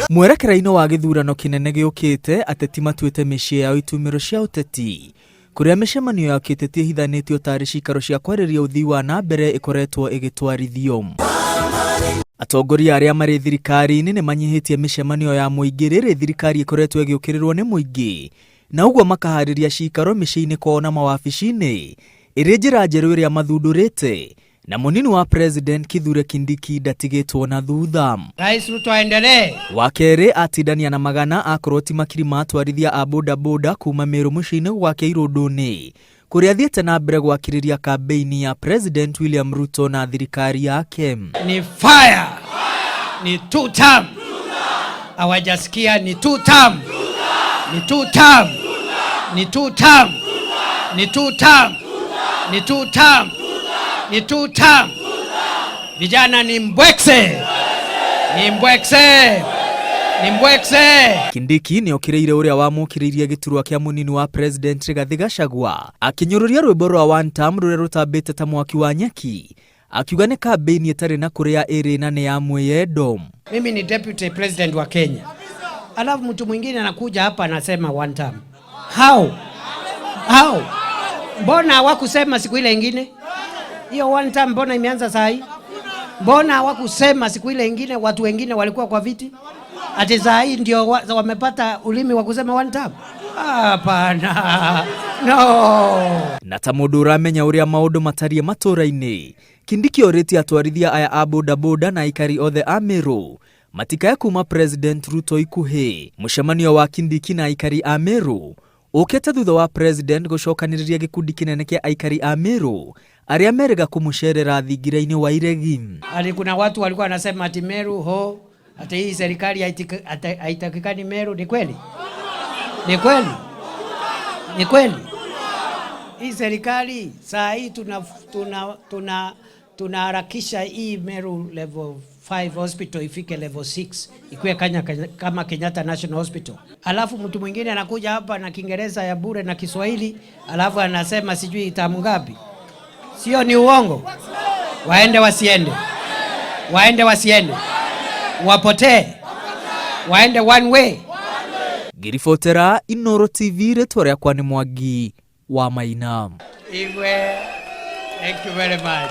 Mwerekera-inĩ wa gĩthurano kĩnene gĩũkĩte, ateti matuĩte mĩciĩ yao itumĩro cia ũteti, kũrĩa mĩcemanio ya kĩũteti ĩhithanĩtio tarĩ cikaro cia kwarĩrĩria ũthii wa na mbere ĩkoretwo ĩgĩtwarithio. Atongoria arĩa marĩ thirikari-inĩ nĩ manyihĩtie mĩcemanio ya mũingĩ rĩrĩ thirikari ĩkoretwo ĩgĩũkĩrĩrwo nĩ mũingĩ, na ũguo makaharĩria cikaro mĩciĩ-inĩ kwao na mawabici-inĩ ĩrĩ njĩra njerũ ĩrĩa mathundũrĩte, na mũnini wa President Kithure Kindiki ndatigĩtwo na thutha. Rais Ruto aendelee. Wa kerĩ atindania na magana akorwo ti makiri ma atwarithia a bodaboda kuma Meru mũciĩ-inĩ gwake Irũndũ-inĩ, kũrĩa athiĩte na mbere gwakĩrĩria kambeini ya President William Ruto na thirikari yake. Ni fire. Ni two term. Hawajasikia ni two term. Ni two term. Ni two term. Ni two term. Ni two term. Ni two term. Vijana ni mbwekse. Ni mbwekse. Ni mbwekse. Kindiki nĩ okĩrĩire ũrĩa wamũkĩrĩirie gĩturwa kĩa mũnini wa President Rigathi Gachagua akĩnyũrũria rwĩmbo rwa one term rũrĩa rũtambĩte ta mwaki wa nyeki, akiuga nĩ kambĩini ĩtarĩ na kũrĩa ĩrĩ na nĩ ya mwĩyendo. Mimi ni deputy president wa Kenya, alafu mtu mwingine anakuja hapa anasema one term. How? How? Mbona hawakusema siku ile ingine? Hiyo one term mbona imeanza saa hii? Mbona hawakusema siku ile ingine watu wengine walikuwa kwa viti? Ati saa hii ndio wamepata ulimi wa kusema one term? Hapana. No. Na ta mũndũ ũramenya ũrĩa maũndũ matariĩ matũũra-inĩ, Kindiki orĩtie atwarithia aya a bodaboda na aikari othe a Meru matikae kuma President Ruto ikuhĩ. Mũcemanio wa Kindiki na aikari a Meru ũkĩte thutha wa President gũcokanĩrĩria gĩkundi kĩnene kĩa aikari a Meru arĩa merĩga kũmũcerera thingira-inĩ wa iregi. Ali kuna watu walikuwa wanasema ati Meru ho, ati hii serikali haitakikani Meru. Ni kweli? Ni kweli? Ni kweli? Hii serikali saa hii tunaharakisha hii Meru level 5 hospital ifike level 6, ikuwe kama Kenyatta National Hospital. Alafu mtu mwingine anakuja hapa na Kiingereza ya bure na Kiswahili, alafu anasema sijui tamu ngapi. Sio, ni uongo? Waende wasiende? Waende wasiende? Wapotee? Waende one way? Ngĩribotera Inooro TV, rĩtwa rĩakwa nĩ Mwangi wa Maina. Igwe, thank you very much.